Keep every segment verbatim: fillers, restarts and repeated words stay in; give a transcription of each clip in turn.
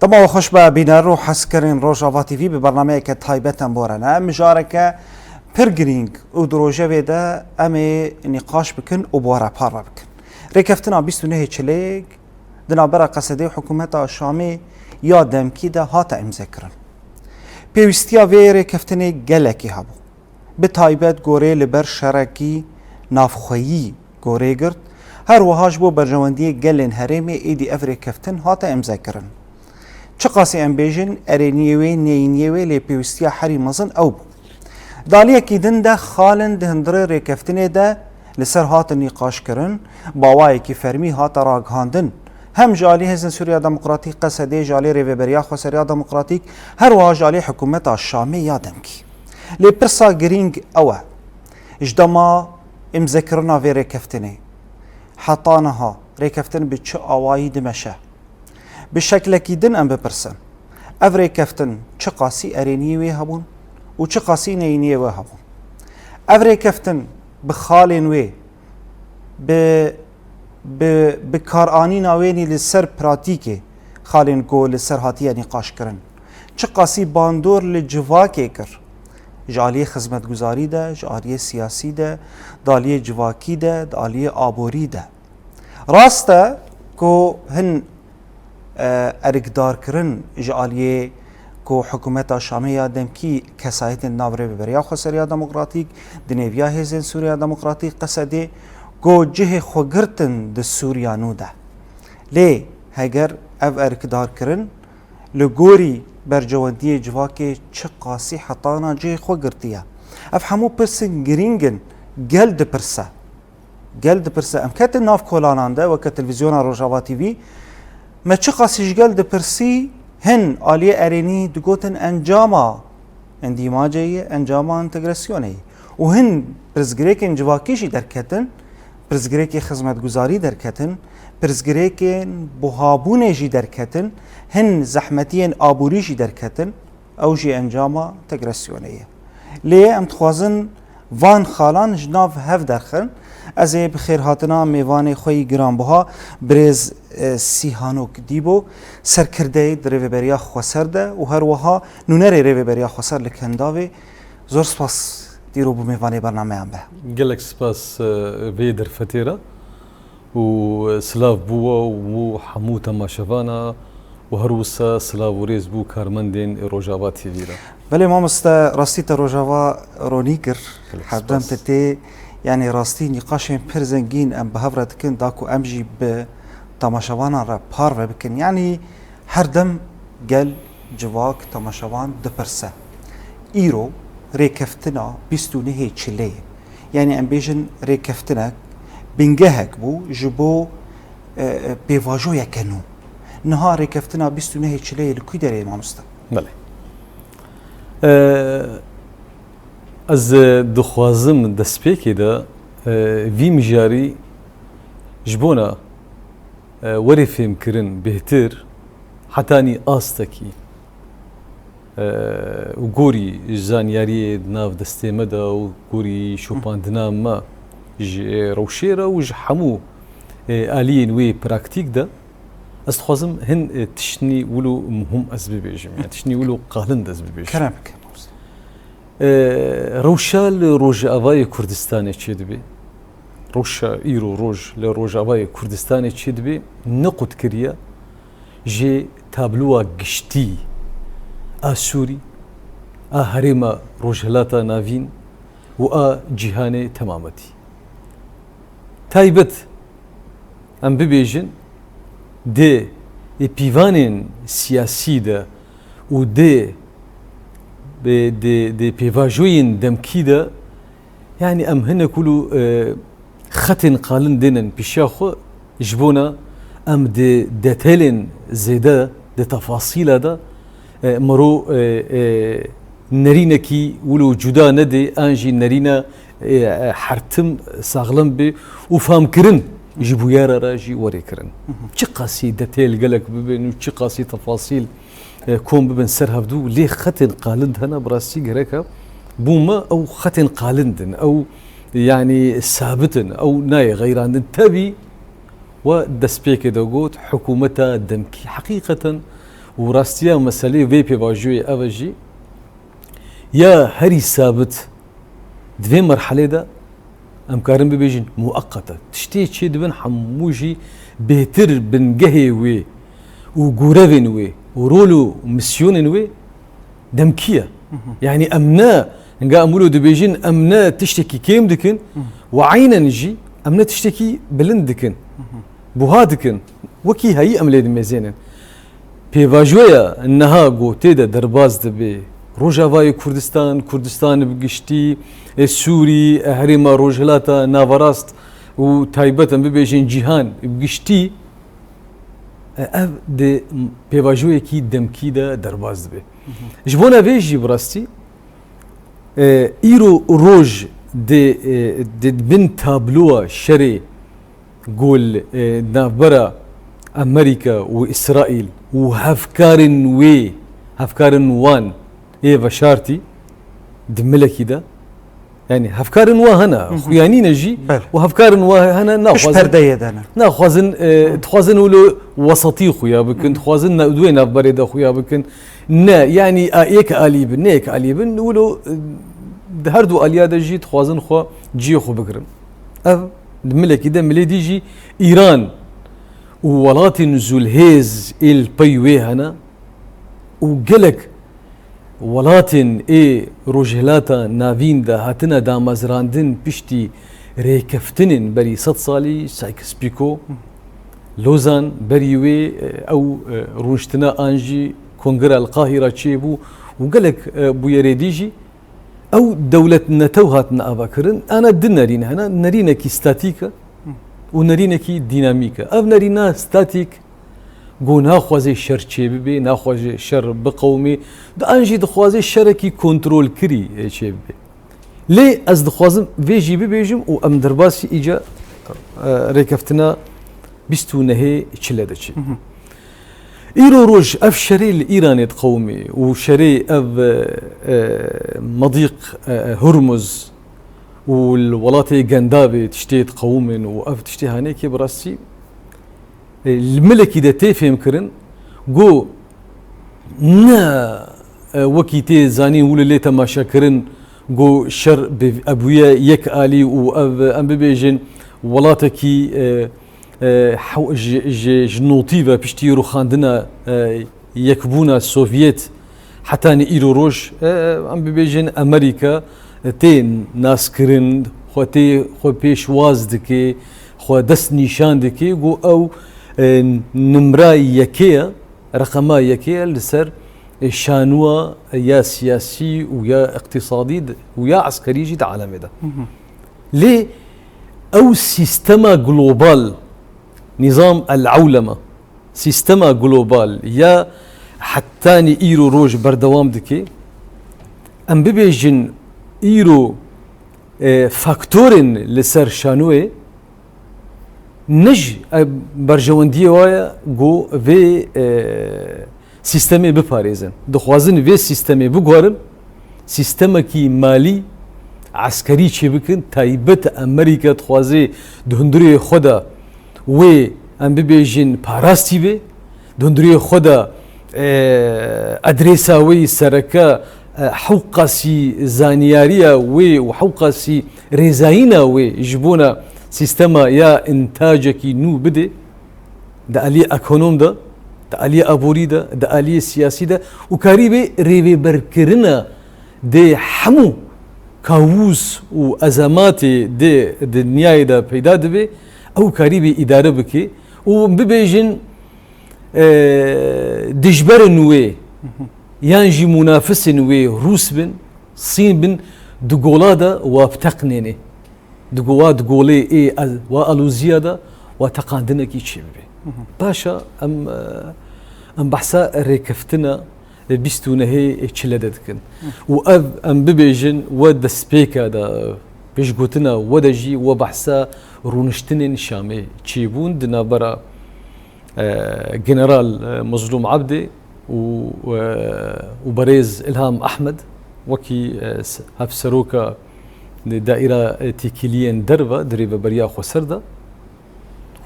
Dema we xweş be bîner û hezkirin Rojava T V bi bernameyeke taybet em bi we re ne. Mijareke pir girîng û di rojevê de em ê nîqaş bikin û bi we re parve bikin. Rêkeftina bîst û nehê Çileyê di navbera Qesedê û hikûmeta Şamê ya demkî de hate îmzekirin. Pêwîstiya vê rêkeftinê gelekî hebû. Bi taybet gorê li ber şerekî navxweyî gorê girt, her wiha ji bo berjewendiyê gelên herêmê êdî ev rêkeftin hate îmzekirin. Çiqasî em bêjin, erêniyê wê, neyîniyê wê, lê pêwîstiya herî mezin ew bû. Di aliyekî din de xalên di hundirê rêkeftinê de li ser hatin nîqaşkirin, bi awayekî fermî hate ragihandin. Hem ji alî Hêzên Sûriya Demokratîk, Qesedê, ji alî Rêveberiya Xweseriya Demokratîk, her wiha ji alî hikûmeta Şamê ya demkî. Lê pirsa girîng ew e, ji dema îmzekirina vê rêkeftinê heta niha rêkeftin bi çi awayî dimeşe? Bi şeklekî din em bipirsin, ev rêkeftin çiqasî erêniyê wê hebûn û çiqasî neyîniyê wê hebûn? Ev rêkeftin bi xalên wê, bi, bi, bi karanîna wênî li ser pratîkê xalên ku li ser hatiye nîqaşkirin, çiqasî bandor li civakê kir? Ji aliyê xizmetguzarî de, ji aliyê siyasî de, di aliyê civakî de, di aliyê aborî de. Rast e ku hin, e, erkdarkirin ji aliyê ku hikûmeta Şamê ya demkî kesayetên nav Rêveberiya Xweseriya Demokratîk, di nêviya Hêzên Sûriya Demokratîk, Qesedê, ku cihê xwe girtin di Sûriya nû de. Lê heger ev erkdarkirin li gorî berjewendiyê civakê çiqasî hetana cihê xwe girtiye? Ev hemû pirsên girîng in, gel dipirse. Gel dipirse, em ketin nav kolanan de, weke televîzyona Rojava T V, me çiqasî ji gel dipirsî, hin aliyê erênî digotin encama endîmacê ye, encama entegrasyonê ye. Û hin pirsgirêkên civakî jî derketin, pirsgirêkê xizmetguzarî derketin, pirsgirêkên buhabûnê jî derketin, hin zehmetiyên aborî jî derketin. Ew jî encama entegrasyonê ye. Lê em dixwazin van xalan ji nav hev derxin. Ez ê bi xêrhatina mêvanê xwe yî giranbuha birêz, e, Sîhanok Dîbo, serkirdeyê di Rêveberiya Xweser de û her wiha nûnerê Rêveberiya Xweser li Kendavê. Zor spas dîro bû mêvanê bernameyan be. Gelek spas, e, vê derfetê re. û silav bû we û bû hemû temaşevana û her wisa silav û rêz bû karmendên Rojava T V re. Belê mamoste, rastî te rojava ronî kir. Gelek spas. Herdem te tê, yanî rastî nîqaşên pir zengîn em bi hev re dikin, da ku em jî bi temaşevanan re parve bikin. Yanî her dem gel, civak, temaşevan dipirse. Îro rêkeftina bîst û nehê Çileyê, yanî em bêjin rêkeftinek bingehek bû ji bo, e, e, pêvajoyeke nû. Niha rêkeftina bîst û nehê Çileyê li kû derê ye, mamoste? Belê. E, ez, e, dixwazim destpêkê de, e, vî mijarî ji bona e, werê fêmkirin bêhtir, hetanî astekî, e, û gorî zanyariyê di nav destê me de û gorî şopandina me ji rewşê re û ji hemû, e, aliyên wê praktîk de, ez dixwazim hin, e, tiştnî wilo muhim ez bibêjim, yani tiştnî wilo qalind ez bibêjim. Kerem bike, mamoste. E, rewşa li Rojavayê Kurdistanê çêdibe. Rewşa îro roj li Rojavayê Kurdistanê çêdibe, ne qutkiriye ji tabloya giştî a Sûrî, a herêma Rojhilata Navîn û a cîhanê temametî. Taybet em bibêjin, di pîvanên siyasî de û di, di, di, di pêvajoyên demkî de, yanî em hinek wilo, e, xetên qalin dênin pêşiya xwe, ji bona em di detelên zêde, di tefasîla de, e, mero, e, e, nerînekî wilo cuda nedê, an jî nerîna, e, e, hertim saxlem bê û famkirin ji bûyera re jî werê kirin. Hı hı. Çiqasî detêl gelek bibin û çiqasî tefasîl, e, kom bibin ser hevdû, lê xetên qalind hene, bi rastî gerek e. Bo me ew xetên qalind in, ew, yanî, sabit in, ew nayê xeyrandin. Tevî we destpêkê de got, hikûmeta demkî heqîqeten Û rastiya meselê vê pêvajoyê ev e jî, ya herî sabit di vê merhelê de em karin bibêjin mueqet e. Tiştê çêdibin hemû jî bêhtir bingehê wê û gorevên wê û rol û misyonên wê demkî ye. Hı hı. Yanî em ne, hinga em wilo dibêjin, em ne tiştekî kêm dikin, hı hı, û eynen jî em ne tiştekî bilind dikin. Hı hı. Buha dikin. Wekî heyî em lê dimêzênin. Pêvajoya niha ku tê de derbas dibe, Rojavayê Kurdistan, Kurdistan bi giştî, ê Sûrî, ê herêma Rojhilata Naverast û taybet em bibêjin cîhan bi giştî, e, ev di pêvajoyekî demkî de derbas dibe. Hı hı. Ji bona vê jî bi rastî, e, îro roj di, e, di bin tabloya şerê gol, e, navbera Amerîka û Îsraîl û hevkarên wê, hevkarên wan ê veşartî di milekî de, yanî hevkarên wa hene, hı hı, xuyanî ne jî, belê, û hevkarên wa hene, naxwazin, pişt perdeyê de ne, naxwazin, e, hı, dixwazin wilo wesatî xuya bikin, hı hı, dixwazin na-, di wê navberê de xuya bikin. Ne, yanî a-, yek alî bin, ne yek alî bin, wilo, e, di her du aliya de jî dixwazin xwe cihê xwe bigirin. Ev di milekî de, milê dî jî Îran û welatên zûlhêz ê li pey wê hene û gelek welatên ê Rojhilata Navîn de hatine damezrandin piştî rêkeftinên berî sed salî, Sykes-Picot, Lozan, berî wê, e, ew, e, rûniştina an jî Kongra li Qahîra çêbû û gelek, e, bûyerê dî jî ew dewlet netew hatine avakirin. Ana di nerîn hene, nerînekî statîk e û nerînekî dînamîk e. Ev nerîna statîk ku naxwaze şer çêbibe, naxwaze şer biqewimê, di an jî dixwaze şerekî kontrolkirî, e, çêbibe. Lê ez dixwazim vê jî bibêjim û em derbasî îca, e, rêkeftina bîst û nehê çile de çê. Hı hı. Îro roj ev şerê li Îranê diqewimê û şerê ev, e, e, Medîq, e, e, Hurmuz û li welatê Gendavê tiştê diqewimin û ev tiştê hanekê bi rastî, e, li milekî de tê fêmkirin, ku ne, e, wekî tê zanîn wilo lê temaşekirin, ku şer bi, e, bûye yek alî û ev, em bibêjin, welatekî, e, e, hew-, ji, ji, ji notî ve piştî rûxandina, e, yekbûna Sovyet hetanî îro roj, e, em bibêjin Amerîka, e, tê naskirin, xwe tê, xwe pêşwaz dike, xwe dest nîşan dike, ku ew, e, nimra yekê ye, reqema yekê ye li ser, e, şanuwa ya siyasî û ya iqtîsadî de û ya eskerî jî di alemê de. Hı hı. Lê ew sîstema global, nîzam el-ewleme, sîstema global ya hetanî îro roj berdewam dike. Em bibêjin îro, e, faktorên li ser şanoyê ne ji, e, berjewendiyê wa ye ku vê, e, sîstemê biparêzin. Dixwazin vê sîstemê biguherin, sîstemekî malî, eskerî çêbikin, taybet Amerîka dixwaze di hundirê xwe de wê, em bibêjin, parastî bê, di hundirê xwe de, e, adrêsa wê yî sereke, e, hewqasî zanyariya wê û hewqasî rêzayîna wê ji bona sîstema ya intacekî nû bidê. Di aliyê ekonom de, di aliyê aborî de, di aliyê siyasî de û karî bê rêveberkirina dê hemû kawûs û ezematê dê dinyayê de peyda dibe, ew karî bê îdare bike û bibêjin, e, dijberên wê yan jî munafisên wê Rûs bin, Sîn bin, di gola de wa biteqnêne. Di go-, wa di golê ê el-, wa alûziya de wa teqandinekî çêbibe. Hı hı. Paşa em, e, em behsa rêkeftina, e, bîst û nehê çile de dikin. Hı. Û ev em bibêjin we destpêka de, pêşgotina we de jî we behsa rûniştinên Şamê çêbûn di navbera e, General, e, Mezlûm Ebdê û, e, û Berêz Îlham Ehmed wekî, e, s-, hevseroka daîra, e, têkiliyên derve di Rêveberiya Xweser de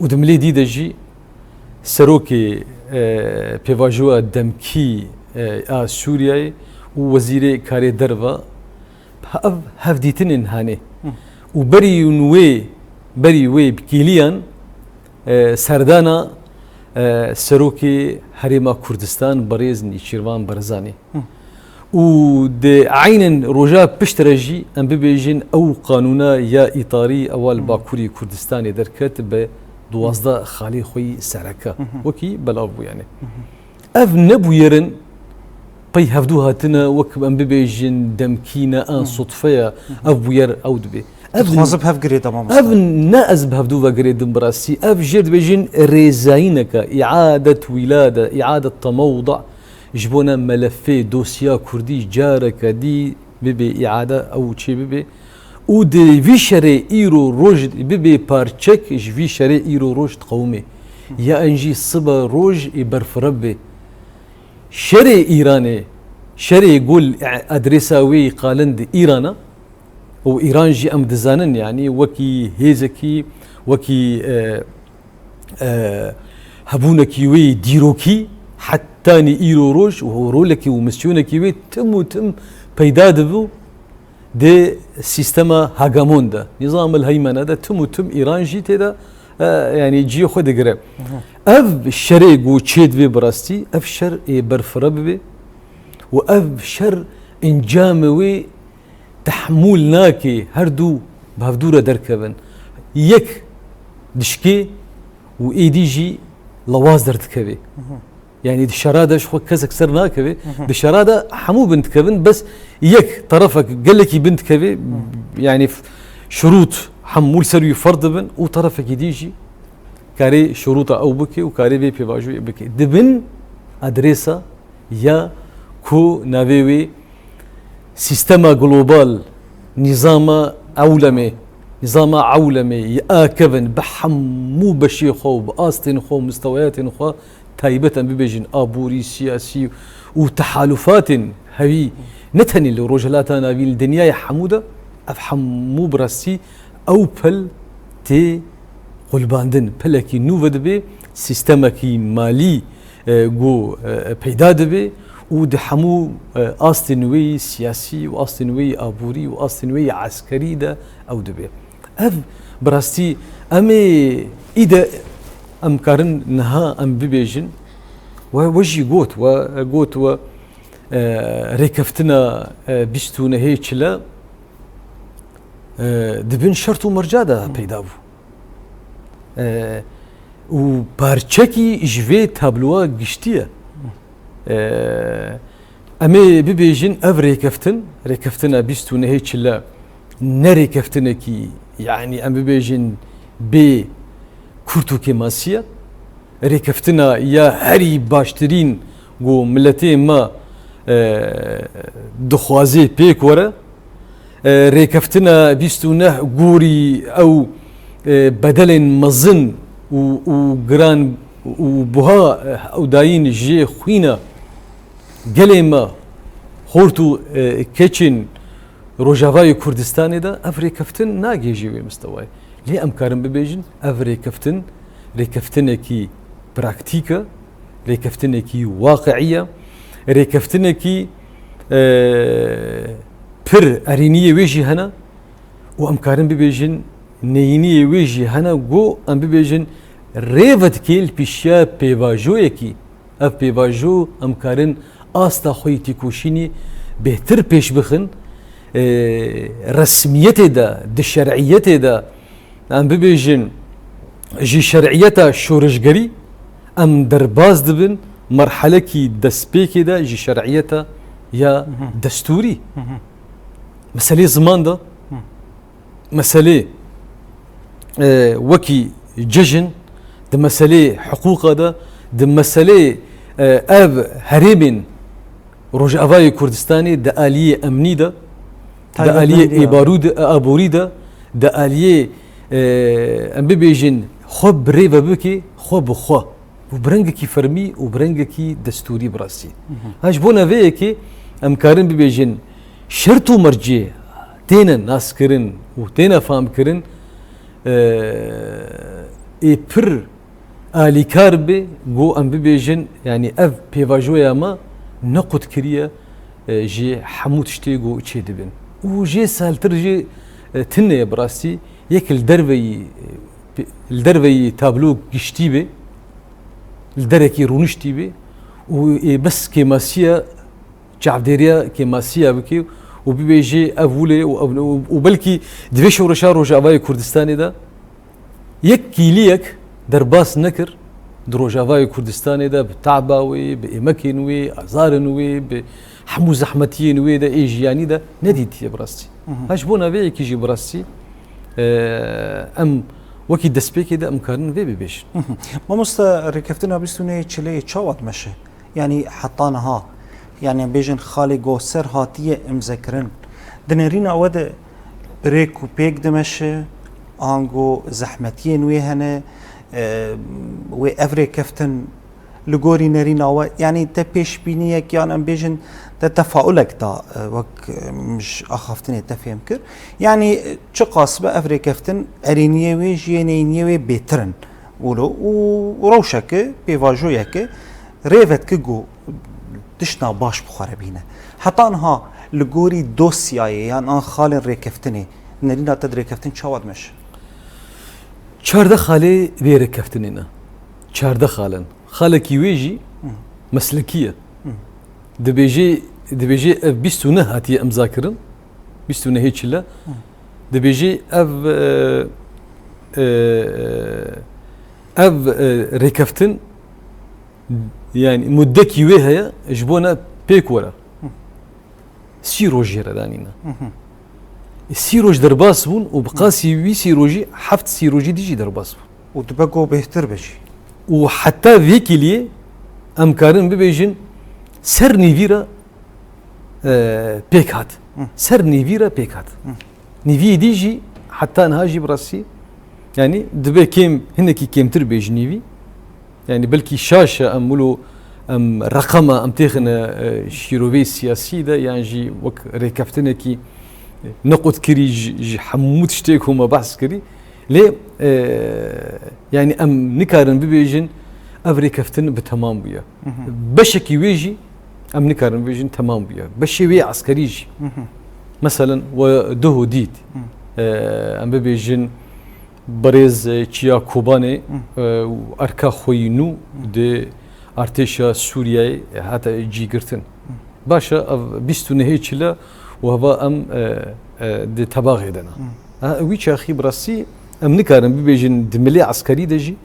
û di milê dî de jî Serokê, e, Pêvajoya Demkî, e, a Sûriyeyê û Wezîrê Karê Derve, ev hevdîtinên hanê. Û berî wê, berî wê bi kêliyan, e, serdana, e, Serokê Herêma Kurdistan, Birêz Nîçîrvan Barzanî. Û di eynen roja piştre jî, em bibêjin, ew qanûna ya îtarî ewa li Bakurê Kurdistanê derket bi duwazdeh xalê xwe yî sereke. Wekî belav bû, yanî. Ev ne bûyer in pey hevdû hatine, wek em bibêjin, demkî ne, an sutfe ye, ev bûyer ew dibe. Ev Dixwazim hev girêde, mamoste. Ev ne ez bi hevdû ve girêdim bi rastî. Ev jê dibêjin rêzayîneke, îadet wîlade, îadet temewda, ji bona melefê, dosya kurdî careke dî bibe îade, ew çê bibe. Û di vî şerê îro roj bibe parçek ji vî şerê îro roj diqewime. Ya en jî sibe roj ê berfireh bibe. Şerê Îranê, şerê gul, e, adresa wê qalin di Îran e. Û Îran jî em dizanin, yanî wekî hêzekî, wekî, e, e, hebûnekî wê dîrokî, hetanî îro roj û rolekî û misyonekî wê tim û tim peyda dibû di sîstema hegemon de, nîzam el heymene de tim û tim Îran jî tê de, e, yanî cihê xwe digire. Ev şerê ku çê divê bi rastî, ev şer ê berfireh bibe û ev şer encamê wê tehmûl nake, her du bi hevdû re derkevin. Yek dişkê û êdî jî lewaz derdikeve. Yanî di şera de ji xwe kesek ser nakeve. Di şera de hemû bin dikevin, bes yek terefek gelekî bin dikeve, yanî f-, şurût hemû li ser wî ferz dibin û terefekî dî jî karê şurûta ew bike û karê vê pêvajoyê bike. Dibin adresa ya ku navê wê sîstema global, nîzama ewlemê, nîzama ewlemê ya kevin bi hemû beşê xwe û bi astên xwe û mistewayatên xwe taybet, em bibêjin, aborî, siyasî û tehalufatên hevî, ne tenê li Rojhilata Navîn, li dinyayê hemû de, ev hemû bi rastî ew pel tê qulbandin. Pelekî nû vedibe, sîstemekî malî, e, ku, e, peyda dibe û di hemû, e, astên wê yî siyasî û astên wê yî aborî û astên wê yî eskerî de ew dibe. Ev bi rastî em ê îde em karin niha em bibêjin, we, we jî got, we got, we, e, rêkeftina, e, bîst û nehê çile, e, di bin şert û merca de peyda bû. E, û parçekî ji vê tabloya giştî ye. E, em ê bibêjin ev rêkeftin, rêkeftina bîst û nehê çile ne rêkeftinekî, yanî em bibêjin bê kurt û kêmasî ye. Rêkeftina ya herî baştirîn ku miletê me, e, dixwaze pêk were. E, rêkeftina bîst û neh gorî ew, e, bedelên mezin û, û giran û buha, e, ew dayîn jê xwîna gelê me, xort û, e, keçên Rojavayê Kurdistanê de ev rêkeftin nagihêje wê mistewayê. Lê em karin bibêjin, ev rêkeftin, rêkeftinekî praktîk e, rêkeftinekî waqiî ye, rêkeftinekî, e, pir erêniyê wê jî hene û em karin bibêjin, neyîniyê wê jî hene, ku em bibêjin, rê vedikê li pêşiya pêvajoyekî. Ev pêvajo em karin asta xwe yî têkoşînê bêhtir pêş bixin. E, resmiyetê de, di şer'iyetê de, em bibêjin, ji şer'iyeta şoreşgerî em derbas dibin, merhelekî destpêkê de ji şer'iyeta ya destûrî. Meselê ziman de, meselê, e, wekî cejin, di meselê hiqûqa de, di meselê, e, ev herêmên Rojavayê Kurdistanê di aliyê emnî de, di aliyê êbarû de, aborî de, di aliyê, e, em bibêjin, xwe bi rê ve bike, xwe bi xwe. Û bi rengekî fermî û bi rengekî destûrî bi rastî. Ha, ji bona vê yekê em karin bibêjin, şert û mercê têne naskirin û têne famkirin, e, ê pir alîkar be, ku em bibêjin, yanî ev pêvajoya me nequt kiriye, e, ji hemû tiştê ku çêdibin. Û jê saltir jê, e, tune ye bi rastî, yek li derveyî, e, li derveyî tablo giştî be, li derekî rûniştî be û ê bes kêmasiya çavdêriya kêmasiya bike û bibêje ev wile û ev, û, û belkî di vê şoreşa Rojavayê Kurdistanê de yek kîliyek derbas nekir di Rojavayê Kurdistanê de bi taba wê, bi êmekên wê, azarên wê, bi hemû zehmetiyên wê de ê jiyanî de nedîtiye bi rastî. Hı hı. Ha ji bona vê yekê jî bi rastî, e, em wekî destpêkê de em karin vê bibêjin. Hı hı. Mamoste, rêkeftina bîst û nehê çileyê çawa dimeşe? Yanî heta niha, yanî em bêjin xalê ku ser hatiye îmzekirin, di nêrîna we de rêk û pêk dimeşe, ango zehmetiyên wê hene, e, wê ev rêkeftin li gorî nêrîna we, yanî te pêşbîniyek yan em bêjin te tefaulek da, e, wek, e, min ji axaftinê te fêm kir. Yanî, e, çiqas be ev rêkeftin erêniyê wê ji yê neyîniyê wê bêtir in. Wilo û rewşeke, pêvajoyeke rê vedike ku tiştna baş bi xwe re bîne. Heta niha li gorî dosyayê yan an xalên rêkeftinê, nêrîna te di rêkeftin çawa dimeşe? Çardeh xalê vê rêkeftinê ne. Çardeh xal in. Xalekî wê jî Hı. meslekî ye. Hı. Dibêje, dibêje ev bîst û neh hatiye îmzakirin. Bîst û nehê çile. Hı. Dibêje ev, e, e, ev, e, rêkeftin, yanî muddekî wê heye ji bona pêk were. Hı. Sî roj jê re danîne. Hı hı. Sî roj derbas bûn û bi qasî wî sî rojî heft sî rojî dî jî derbas bûn. Û dibe ku bêhtir be jî. Û heta vê kêliyê em karin bibêjin ser nîvî re, e, pêk hat. Hı. Ser nîvî re pêk hat. Hı. Nîviyê dî jî heta niha jî bi rastî, yanî dibe kêm, hinekî kêmtir bê ji nîvî. Yanî belkî şaş e, em wilo em reqema em têxine, e, şîroveyê siyasî de yan jî wek rêkeftinekî, e, nequtkirî ji, ji hemû tiştê ku me behs kirî. Lê, e, yanî em nikarin bibêjin ev rêkeftin bi temam bûye. Hı hı. Beşekî wê jî em nikarin bibêjin temam bûye. Beşê wê eskerî jî. Hı hı. Meselen we duho dît, Hı. e, em bibêjin Birêz, e, Çiya Kobanê, Hı. e, û erka xwe yî nû Hı. di artêşa Sûriyeyê hate cîgirtin. Hı. Baş e, ev bîst û nehê çile û heva em, e, e, di tebaxê de ne. Hı. Ha, wî çaxî bi rastî em nikarin bibêjin di milê eskerî de jî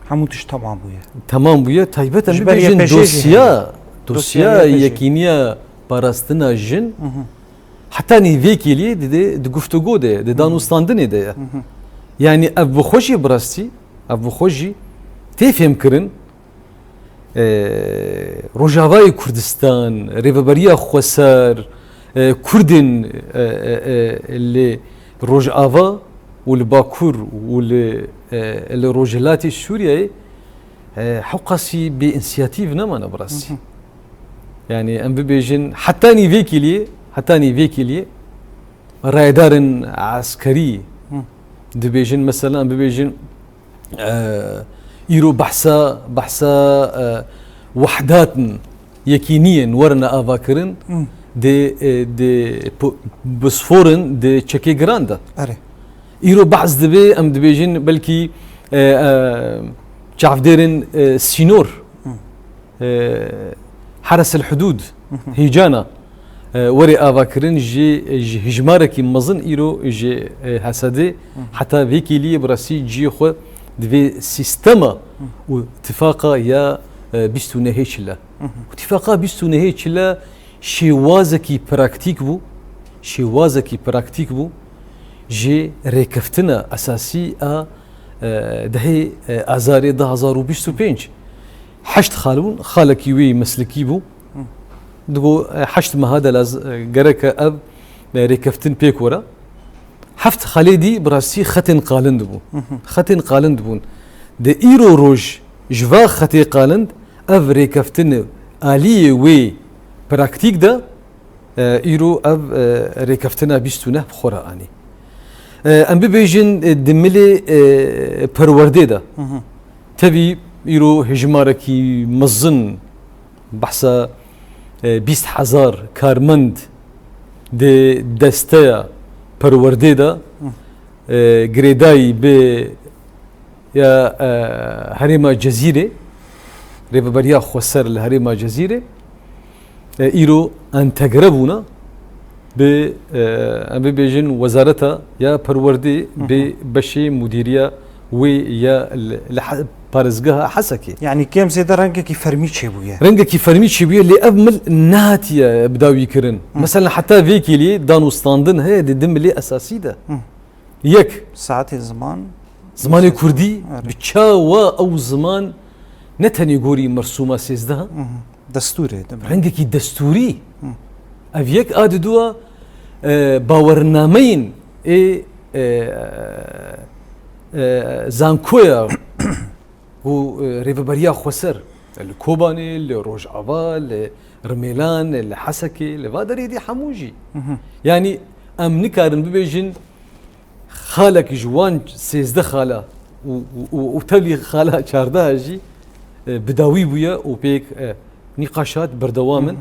Hemû tişt temam bûye. Temam bûye. Taybet em Ji ber bibêjin Y P J jî dosya, heye. dosya Dosya Y P J. Yekîniya Parastina Jin Hı hı. Hetanî vê kêliyê di, di, di guftûgo de ye, di Hı hı. danûstandinê de ye. Hı hı. Yanî ev bi xwe jî bi rastî, ev bi xwe jî tê fêmkirin, e, Rojavayê Kurdistan, Rêveberiya Xweser, e, Kurdên, e, e, e, li Rojava û li Bakur û li, e, li Rojhilatê Sûriyeyê, e, hewqasî bê însiyatîv nemane bi rastî. Hı hı. Yanî em bibêjin, hetanî vê kêliyê, hetanî vê kêliyê rayedarên eskerî Hı. dibêjin, mesela em bibêjin, e, îro behsa, behsa, e, wehdatên yekîniyên werine avakirin Hı. di, e, di po-, Bosforin di çekê giran de. Erê. Îro behs dibe, em dibêjin belkî, e, e, çavdêrên, e, sînor, Hı. e, Heres el Hudud, Hı hı. hêcana, e, were avakirin ji, ji hijmarekî mezin îro ji, e, H S D Hı hı. heta vê kêliyê bi rastî cihê xwe di vê sîstema Hı. û tifaqa ya, e, bîst û nehê çile. Hı hı. Û tifaqa bîst û nehê çile şêwazekî praktîk bû, şêwazekî praktîk bû ji rêkeftina esasî a, e, dehê, e, Azarê du hazar û bîst û pênc. Heşt xal bûn, xalekî wê meslekî bû. Hı. Digo, e, heşt meha de laz-, e, gereke ev, e, rêkeftin pêk were. Heft xalê dî bi rastî xetên qalind bûn. Hı hı. Xetên qalind bûn. Di îro roj ji va xetê qalind ev rêkeftin aliyê wê praktîk de, e, îro ev, e, rêkeftina bîst û neh bi xwe re anî. E, em bibêjin, e, di milê, e, perwerdê de. Hı hı. Tevî îro hejmarekî mezin, behsa, e, bîst hezar karmend di desteya perwerdê de, e, girêdayî bi ya, e, herêma Cezîrê, Rêveberiya Xweser li herêma Cezîrê, e, îro entegre bûne bi, e, em bibêjin wezareta ya perwerdê, bi beşê mudîriya wê ya li, li he-, parêzgeha Hesekê. Yanî kêm zêde rengekî fermî çêbûye. Rengekî fermî çêbûye, lê ev mil nehatiye bidawîkirin. Mesela heta vê kêliyê danûstandin heye di di milê esasî de. Yek. Saetê ziman. Zimanê kurdî, erê, bi çawa ew ziman ne tenê gorî mersûma sêzdeh, destûrê, değil mi? Rengekî destûrî. Ev yek, a diduwa, e, bawernameyên ê, e, e, zankoya ku, e, Rêveberiya Xweser li Kobanê, li Rojava, li Rimêlan, li Hesekê, li va derê dî hemû jî. Yanî em nikarin bibêjin xalek ji wan sêzdeh xala û, û, û, û tevlî xala çardeh jî, e, bi dawî bûye û pêk, e, nîqaşat berdewam in.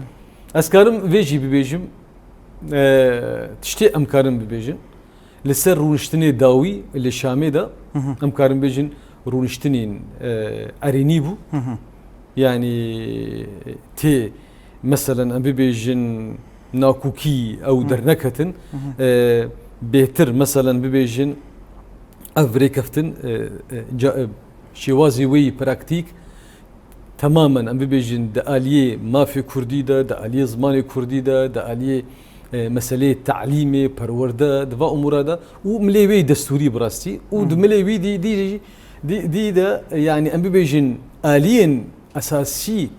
Ez karim vê jî bibêjim, e, tiştê em karin bibêjin. Li ser rûniştinê dawî li Şamê de em karin bêjin rûniştinên, e, erênî bû. Yanî tê, meselen, em bibêjin nakokî ew derneketin, e, bêhtir, meselen, bibêjin ev rêkeftin, e, e, ca-, e, şêwazê wê yî praktîk temamen, em bibêjin, di aliyê mafê kurdî de, di aliyê zimanê kurdî de, di aliyê, e, meseleyê talîmê, perwerde, di va umûra de û milê wê yî destûrî bi rastî û di milê wî dî, dî, dî, dî de, e, yanî em bibêjin aliyên esasî,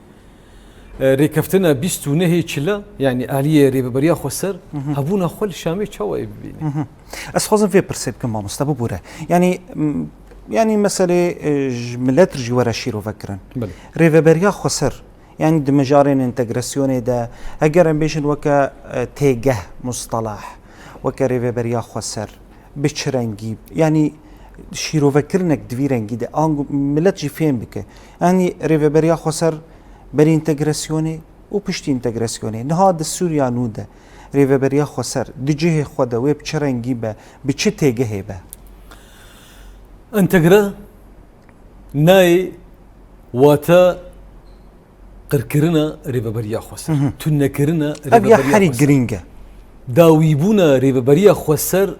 e, rêkeftina bîst û nehê çila, yanî aliyê Rêveberiya Xweser, hebûna xwe li Şamê çawa ê bibîne? Ez xwazim vê pirsê bikim, mamoste, bibûre. Yanî, m-, yanî meselê, e, ji milet re jî were şîrove kirin. Belê. Rêveberiya Xweser, yanî di mijarên entegrasyonê de, heger em bêjin weke, e, têgeh, mustelah, weke Rêveberiya Xweser, bi çi rengî, yanî şîrovekirinek di vî rengî de, ango milet jî fêm bike. Yanî Rêveberiya Xweser berî entegrasyonê û piştî entegrasyonê. Niha di Sûriya nû de Rêveberiya Xweser di cihê xwe de wê bi çi rengî be, bi çi têgehê be? Entegre nayê wate qirkirina Rêveberiya Xweser, tunekirina Rêveberiya Xweser. Ev ya herî girîng e. Dawîbûna Rêveberiya Xweser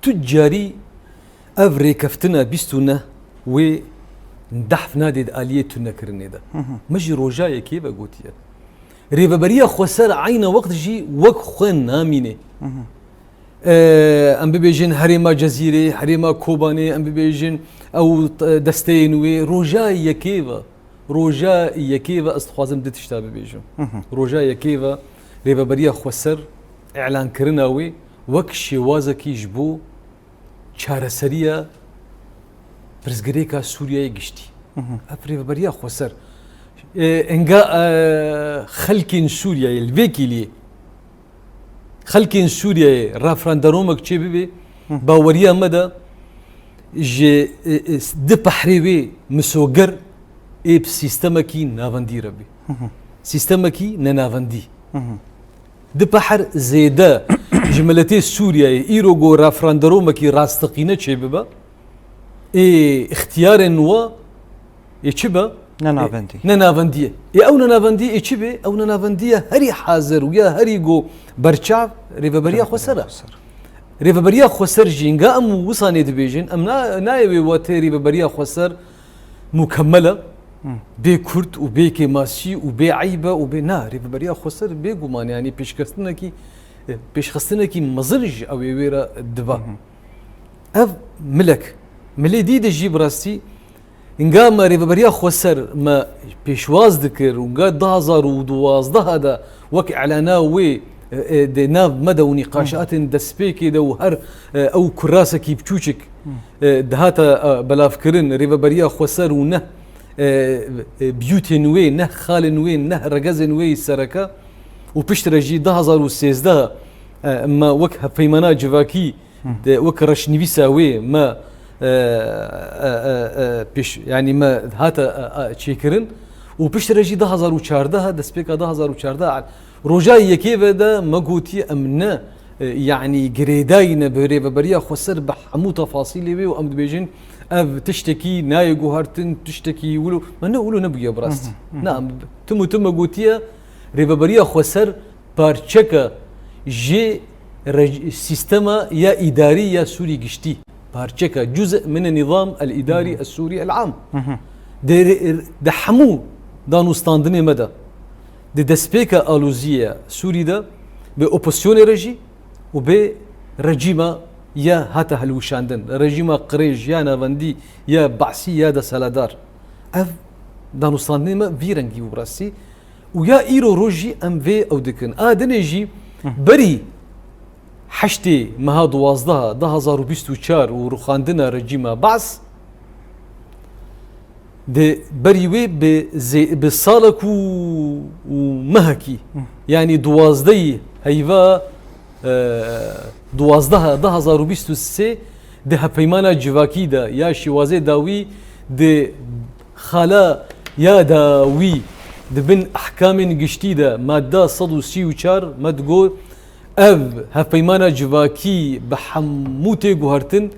tu carî ev rêkeftina bîst û neh wê dehf nadê di aliyê tunekirinê de. Me jî roja yekê ve gotiye. Rêveberiya Xweser eyna wext jî wek xwe namîne. Ee, em bibêjin herêma Cezîrê, herêma Kobanê, em bibêjin ew, e, desteyên wê, roja yekê ve, roja yekê ve ez dixwazim du tişta bibêjim. Roja yekê ve Rêveberiya Xweser îlankirina wê wek şêwazekî ji bo çareseriya pirsgirêka Sûriyeyê giştî. Ev Rêveberiya Xweser, e, enga, e, xelkên Sûriyeyê li vê kêliyê, xelkên Sûriyeyê referanderomek çêbibe, baweriya me de ji, e, e, di pehrê wê misoger ê bi sîstemekî navendî re bê. Sîstemekî nenavendî. Di peher zêde ji miletê Sûriyeyê îro ku referanderomekî rasteqîne çêbibe, ê îxtiyarên we ê çi be? Nenavendî. Ê, nenavendî ye. Ê ew nenavendî ê çi be? Ew nenavendî ye herî hazir û ya herî ku berçav Rêveberiya Xweser e. Rêveberiya Xweser jî, nga em wisanê dibêjin, em na-, nayê wê wate Rêveberiya Xweser mukemmel e, bê kurt û bê kêmasî û bê eyb e û bê, na, Rêveberiya Xweser bêguman, yanî pêşkestinekî, e, pêşxistinekî mezin ji ew ê wê re dibe. Ev milek, milê dî de jî bi rastî, nga me Rêveberiya Xweser me pêşwaz dikir û nga du hazar û duwazdeh de wek îlana wê, e, e, di nav me de û nîqaşatên destpêkê de û her, e, ew kurasekî biçûçik, e, dihata, e, belavkirin, Rêveberiya Xweser û neh, e, e, biyûtên wê, neh xalên wê, neh regezên wê yî sereke û piştre jî du hazar û sêzdeh, e, me wek hevpeymana civakî de wek reşnivîsa wê me, e, e, e, e, pêş, yanî me hate, e, e, çêkirin û piştre jî du hazar û çardeh, destpêka du hazar û çardeh, roja yekê ve de me gotiye em ne, e, yanî girêdayî ne bi rêveberiya xweser bi hemû tefasîlê wê û em dibêjin ev tiştekî nayê guhertin, tiştekî wilo, me ne wilo nebûye bi rastî. Hı hı. Ne, em tim û tim me gotiye rêveberiya xweser parçeka ji rec-, sîstema ya îdarî ya Sûrî giştî. Parçeka, cuz'e min nizam el îdarî Hı hı. el Sûrî el am. Hı hı. Di, di hemû danûstandinê me de, di destpêka aloziyê ya Sûrî de, bi opozisyonê re jî û bi rejîma ya hate hilwişandin, rejîma qirêj ya navendî ya Basî ya desthilatdar. Ev danûstandinê me vî rengî bû bi rastî. Û ya îro roj jî em vê ew dikin. A dinê jî Hı. berî heştê meha duwazdeh du hazar û bîst û çar û rûxandina rejîma Baas, di berî wê bi zê-, bi salek û, û mehekî, Hı. yanî duwazdehî heyva, e, duwazdeh du hazar û bîst û sê di hevpeymana civakî de ya şîwazê dawî di xala ya dawî di bin ehkamên giştî de, madda sed û sî û çar me digot, ev hevpeymana civakî bi hemû tê guhertin,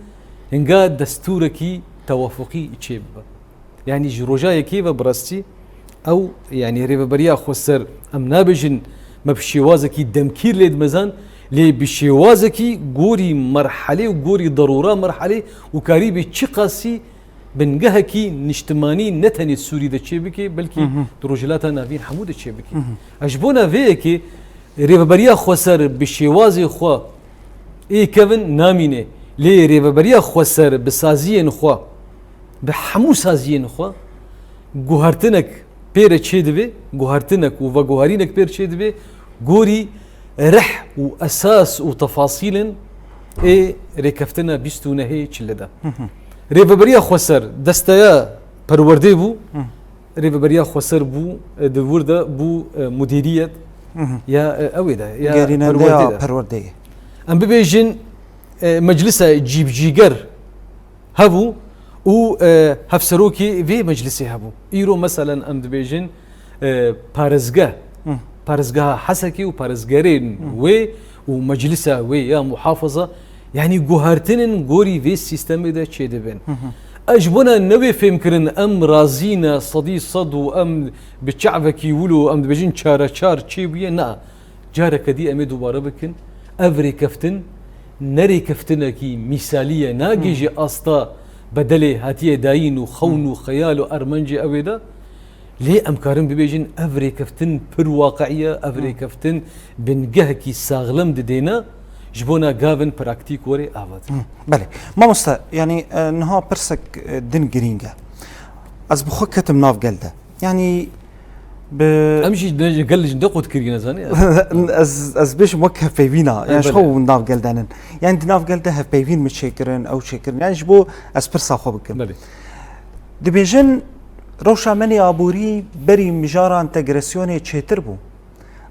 hinga destûrekî tewafuqî çê bibe. Yanî ji roja yekê ve bi rastî ew, yanî rêveberiya xweser, em nabêjin me bi şêwazekî demkîr lê dimezan, lê bi şêwazekî gorî merhelê û gorî derûra merhelê û karî bi çiqasî bingehekî niştimanî ne tenê Sûrî de çêbike, belkî Hı hı. di Rojhilata Navîn hemû de çêbike. Hı hı. Ez ji bona vê yekê rêveberiya xweser bi şêwazê xwe ê kevin namîne, lê rêveberiya xweser bi saziyên xwe, bi hemû saziyên xwe guhertinek pê re çêdibe, guhertinek û veguherînek pê re çêdibe, gorî rih û esas û tefasîlên ê rêkeftina bîst û nehê çile de. Hı hı. Rêveberiya xweser desteya perwerdê bû, Hı. rêveberiya xweser bû, e, di wir de bû, e, mudîriyet Hı hı. ya, e, ew ê de, ya Gerînende perwerdê ya de. perwerdeyê. Em bibêjin, e, meclisa cîbicîger hebû û, e, hevserokê vê meclisê hebû. Îro meselen em dibêjin, e, parêzgeh, Hı. parêzgeha Hesekê û parêzgerên Hı. wê û meclisa wê ya muhafaza, yanî guhertinên gorî vê sîstemê de çêdibin. Hı hı. Ez ji bona newê fêmkirin em razî ne sedî sed û em bi çavekî wilo em dibêjin çare çar çêbûye, na. Careke dî em ê dubare bikin. Ev rêkeftin ne rêkeftinekî mîsalî ye, nagihîje Hı. asta bedelê hatiye dayîn û xewn Hı. û xeyal û armancê ew ê de. Lê em karin bibêjin ev rêkeftin pir waqiî ye, ev Hı. rêkeftin bingehekî saxlem didêne, ji bona gavin praktîk were ava dikin. Hı. Belê. Mamoste, yanî, e, niha pirsek, e, din girîng e. Ez bi xwe ketim nav gel de. Yanî, bi Em jî ne, gel ji ne qut kirî nezanî. Ez, ez bêjim wek hevpeyvîna. Ê, Yani, ji belê. xwe hûn nav gel denin. Yani, di nav gel de hevpeyvîn mi çêkirin, ew çêkirin. Yani, ji bo ez pirsa xwe bikim. Belê. Dibêjin, rewşa me nê aborî berî mijara entegrasyonê çêtir bû.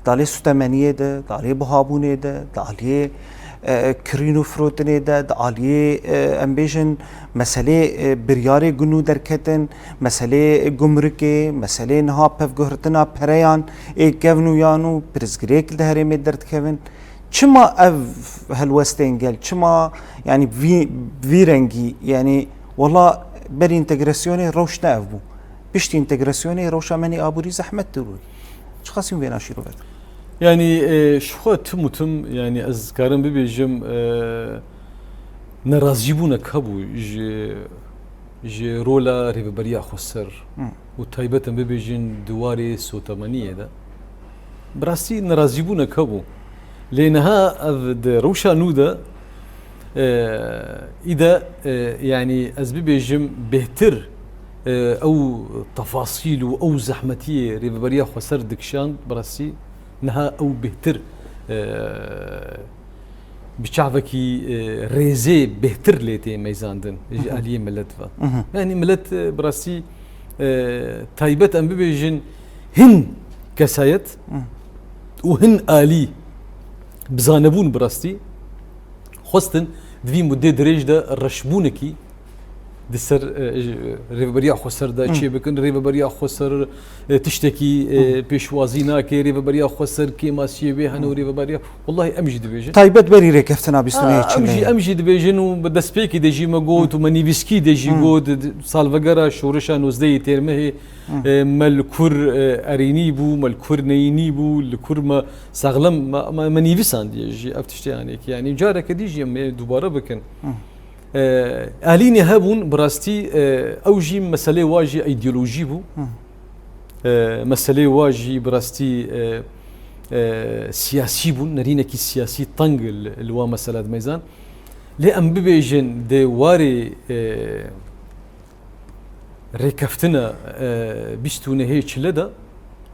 Di aliyê sutemeniyê de, di aliyê buhabûnê de, di aliyê, e, kirîn û firotinê de, di aliyê, e, em bêjin, meselê, e, biryarê gunû derketin, meselê gumrikê, meselê niha pevguhirtina pereyan ê kevn û yan û pirsgirêk li herêmê derdikevin. Çima ev helwestên gel? Çima, yani, vî, vî rengî, yani, wela berî entegrasyonê rewş ne ev bû. Piştî entegrasyonê rewşa me nê aborî zehmettir bû. Çiqas hûn vêna şîrove dikin? Yani, e, ji xwe tim û tim, yani, ez karim bibêjim, e, nerazîbûnek hebû ji, ji rola Rêveberiya Xweser Hı. û taybet em bibêjin di warê sotemeniyê de. Bi rastî nerazîbûnek hebû. Lê niha ev di rewşa nû de, e, îde, e, yanî ez bibêjim bêhtir, e, ew tefasîl û ew zehmetiyê Rêveberiya Xweser dikişand, bi rastî niha ew bêhtir, e, bi çavekî, e, rêzê bêhtir lê tê meyzandin ji Hı hı. aliyê milet ve. Hı hı. Yanî milet, e, bi rastî, e, taybet em bibêjin hin kesayet Hı. û hin alî bi zanebûn bi rastî xwestin di vî mudê dirêj de reşbûnekî di ser, e, ji, rêveberiya xweser de çê bikin. Rêveberiya xweser, e, tiştekî, e, pêşwazî nake. Rêveberiya xweser kêmasiyê wê hene û rêveberiya, wellahî em jî dibêjin. Taybet berî rêkeftina bîst û nehê Çileyê. Em jî, em jî dibêjin û bi destpêkî de jî me got û me nivîskî de jî got, di salvegera şoreşa nozdehê Têrmehê, e, me li kur, e, erênî bû, me li kur neyînî bû, li kur me sexlem, me, me, me nivîsandiye jî ev tiştê, yanî ki, yanî careke dî jî em ê dubare bikin. E, alînê hebûn, bi rastî, e, ew jî meselê wa jî îdeolojî bû. E, meselê wa jî bi rastî, e, e, siyasî bûn, nerînekî siyasî teng li, li wa mesela dimeyzan. Lê em bibêjin di warê, e, rêkeftina, e, bîst û nehê Çile de,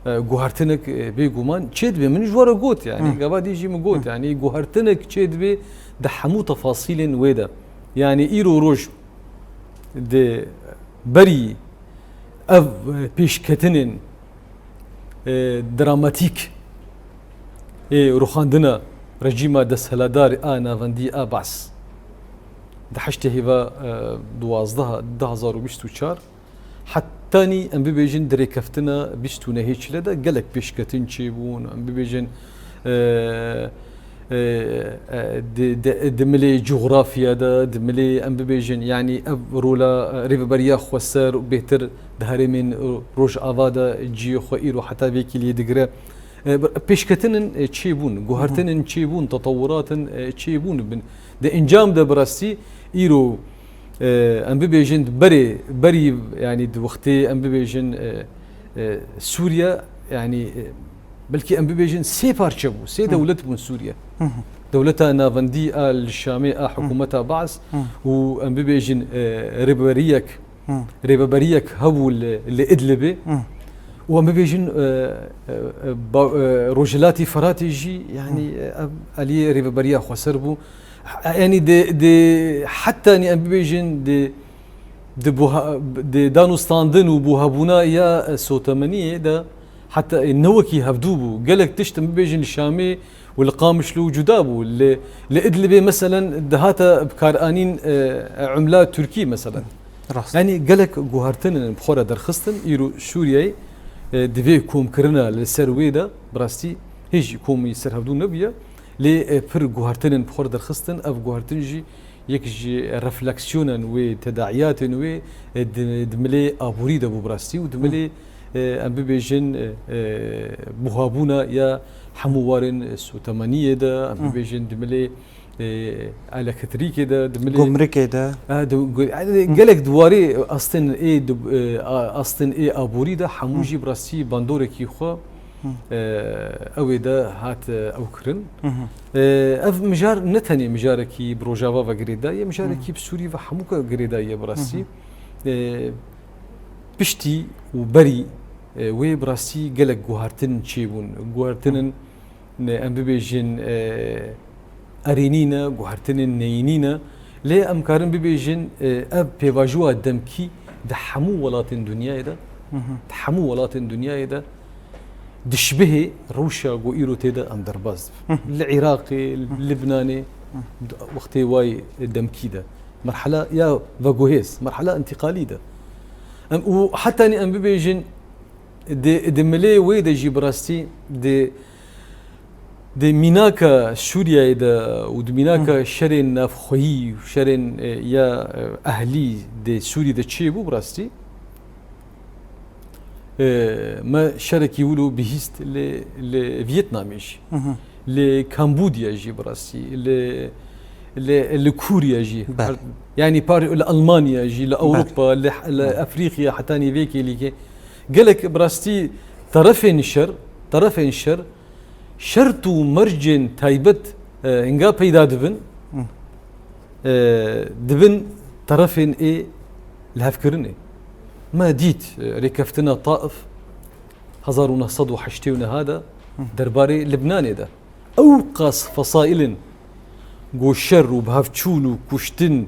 e, guhertinek, e, bêguman çêdibe. Min ji we re got, yanî, gava dî jî min got, yanî, guhertinek çêdibe di hemû tefasîlên wê de. Yanî, îro roj di berî ev, e, pêşketinên, e, dramatîk ê rûxandina rejîma desthilatdar a navendî a Baas di heştê hêva, e, duwazdeh, du hazar û bîst û çar, hetanî em bibêjin di rêkeftina bîst û nehê Çile de gelek pêşketin çêbûn, em bibêjin, e, e, e, di, di, di milê cografya de, di milê em bibêjin, yanî ev rola, e, rêveberiya xweser û bêhtir di herêmên, e, Rojava de cihê xwe îro heta vêkî lê digire. E, bi-, pêşketinên, e, çêbûn, guhertinên çêbûn, tetewuratin, e, çêbûn bin. Di encam de bi rastî îro, e, em bibêjin berê, berî, yanî di wextê em bibêjin, e, e, Sûriye, yanî, e, belkî em bibêjin sê parçe bû, sê dewlet bûn Sûriye. Dewleta navendî a li Şamê a hikûmeta Baas û em bibêjin, e, rêberiyek, rêveberiyek hebû li, li Idlibê û em bibêjin, e, e, e, ba-, e, Rojhilatî Firatê jî, yanî, e, ev aliyê rêveberiya xweser bû. Yanî di, di, hetanî em bibêjin di, di buha-, di danûstandin û buhabûna ya, e, sotemeniyê de heta, e, ne wekî hevdû bû. Gelek tişt em bibêjin li Şamê û li Qamişlo cuda bû. Li, li Idlibê meselen dihate bikaranîn, e, umla Tirkî meselen. Rast. Yanî gelek guhertinên bi xwe re derxistin. Îro Sûriyeyê, e, di vê komkirina li ser wê de bi rastî hêj komî serhevdû nebûye. Lê, e, pir guhertinên bi xwe re derxistin. Ev guhertin jî yek ji refleksiyonên wê, tedaiyatên wê, e, di, di milê aborî de bû bi rastî û di milê, e, em bibêjin, e, e, buhabûna ya hemû warên, e, sotemeniyê de, em bibêjin di milê, e, elektrîkê de, di milê Gumrikê de. E, di gu-, e, gelek di warê astên ê di, e, a-, astên ê aborî de hemû jî bi rastî bandorekî xwe, e, ew ê de hat, e, ew kirin. E, ev mijar ne tenê mijarekî bi Rojava ve girêdayî ye, mijarekî bi Sûrî ve hemûka girêdayî ye bi rastî. E, piştî û berî, e, wê bi rastî gelek guhertin çêbûn. Guhertinên, e, em bibêjin, e, erênî ne, guhertinên neyînî ne. Lê em karin bibêjin, e, ev pêvajoya demkî di hemû welatên dinyayê de, di hemû welatên dinyayê de dişbihê rewşa ku îro tê de em derbas dibin. Li Iraqê, Libnanê, wextê wayê demkî de. Merhela ya veguhêz, merhela întîqalî de. Em, û hetanî em bibêjin, di, di milê wê de jî bi rastî, di, di mînaka Sûriyeyê de û di mînaka şerên navxweyî û şerên, e, ya, e, ehlî di Sûrî de çêbû bi rastî. E, me şerekî wilo bihîst li, li Vietnamê jî, li Kambodya jî bi rastî, li, li, li Kûriya jî. Belê. Her, yanî par-, li Almanya jî, li Ewropa, li, li Efrîqya, hetanî vê kêlîkê. Gelek bi rastî terefên şer, terefên şer, şert û mercên taybet, e, hinga peyda dibin, e, dibin terefên ê lihevkirinê. Me dît, e, rêkeftina Taif hezar û neh sed û heştê û neh de derbarê Libnanê de. Ew qas fesaîlin ku şer û bihevçûn û kuştin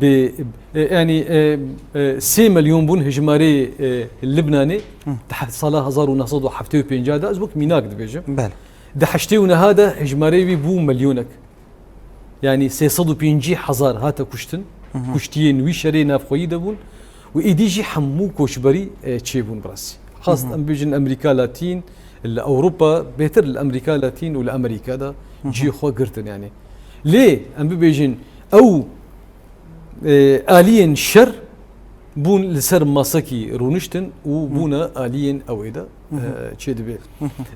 bi, e, yanî, e, e, sê milyon bûn hijmarê, e, Libnanê di he-, sala hezar û neh sed û heftê û pênc de, ez wek mînak dibêjim. Belê. Di heştê û neh de hijmarê wî bû milyonek. Yanî sê sed û pêncî hezar hate kuştin. Kuştiyên wî şerê navxweyî de bûn û êdî jî hemû koçberî, e, çêbûn bi rastî. Xast em bêjin Amerîka Latîn, li Ewropa, bêhtir li Amerîka Latîn û li Amerîka de cihê xwe girtin yani. Lê em bibêjin ew, e, aliyên şer bûn li ser masekî rûniştin û bûne aliyên ew ê de, e, çêdibe.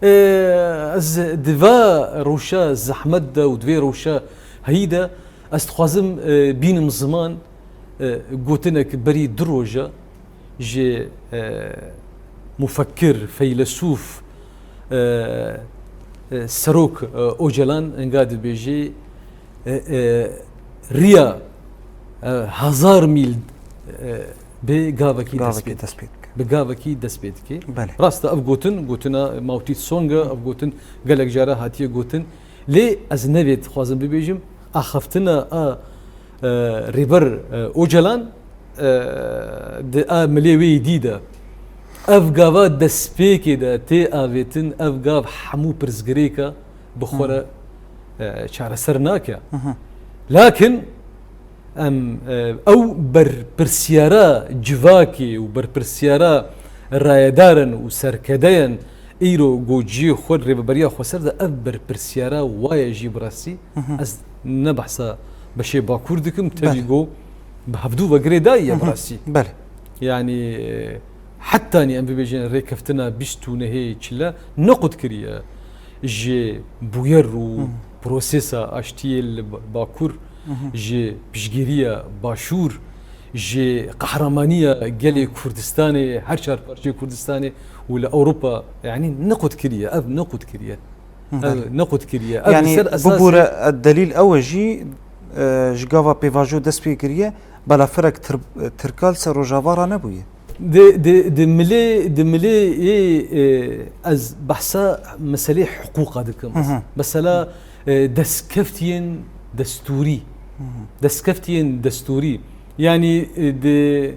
E, ez di va rewşa zehmet de û di vê rewşa heyî de ez dixwazim, e, bînim ziman, e, gotinek berî du roja ji, e, mufekkir, feylesûf, e, e, Serok, e, Ocalan hinga dibêjê, e, e, riya, e, hezar mîl, e, bi gavekî dest pê dike. Bi gavekî dest pê dike. Belê. Rast e, ev gotin, gotina Mao Tse-tung e, ev gotin gelek cara hatiye gotin. Lê ez ne vê dixwazim bibêjim, axaftina a, e, Rêber, e, Ocalan, e, di a milê wê yî dî de, ev gava destpêkê de tê avêtin, ev gav hemû pirsgirêka bi xwe re, e, çareser nake. Lakin em, e, ew berpirsiyara civakê û berpirsiyara rayedarin û serkedeyen îro go cihê xwe rêveberiya xweser de ev berpirsiyara waye jî bi rastî ez ne behsa beşê Bakur dikim, tevî go bi hevdû ve girêdayî ye bi rastî. Belê. Yanî, e, hetanî em bibêjin rêkeftina bîst û nehê çile nequt kiriye. Ji bûyer û prosesa aştiyê li Ba-, Bakur, ji piştgiriya Başûr, ji qehramaniya gelê Kurdistanê, her çar parçeyê Kurdistanê û li Ewropa, yanî nequt kiriye, ev nequt kiriye. Ev nequt kiriye. Ev li ser esasê bibûre, e, delîl ew e jî, e, ji gava pêvajo dest pê kiriye, balafirek Tir-, Tirka li ser Rojava ranebûye. Di, di, di milê, di milê yê, e, ez behsa meselê hiqûqa dikim. Mesela, e, destkeftiyên destûrî. Destkeftiyên destûrî. Yanî, e, di,